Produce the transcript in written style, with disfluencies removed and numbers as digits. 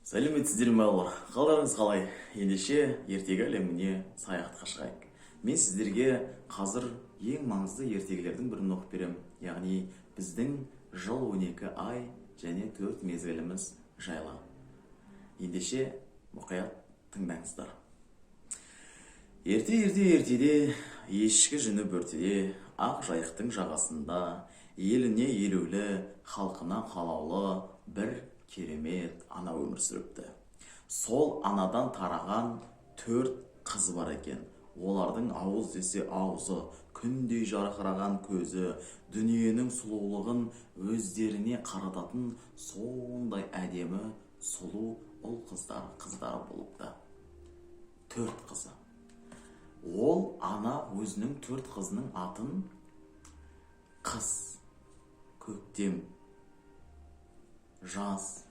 Сәлеметсіздер ме, балалар! Қалдарыңыз қалай? Ендеше, ертегі әлеміне саяхатқа шығайық. Мен сіздерге қазір ең маңызды ертегілердің бірін оқып беремін, яғни біздің жыл, 12 ай және төрт мезгіліміз жайлы. Ендеше, мұқият тыңдаңыздар. Ерте, ерте, ертеде, ешкі жүні бөртеде, ақ Жайықтың жағасында еліне елеулі, халқына қалаулы бір керемет ана өмір сүріпті. Сол анадан тараған төрт қыз бар екен. Олардың ауыз десе аузы, күндей жарқыраған көзі, дүниенің сұлулығын өздеріне қарататын сондай әдемі, сұлу ұл қыздар, қыздары болыпты. Төрт қызы. Ол ана өзінің төрт қызының атын Қыс, Көктем, Жаз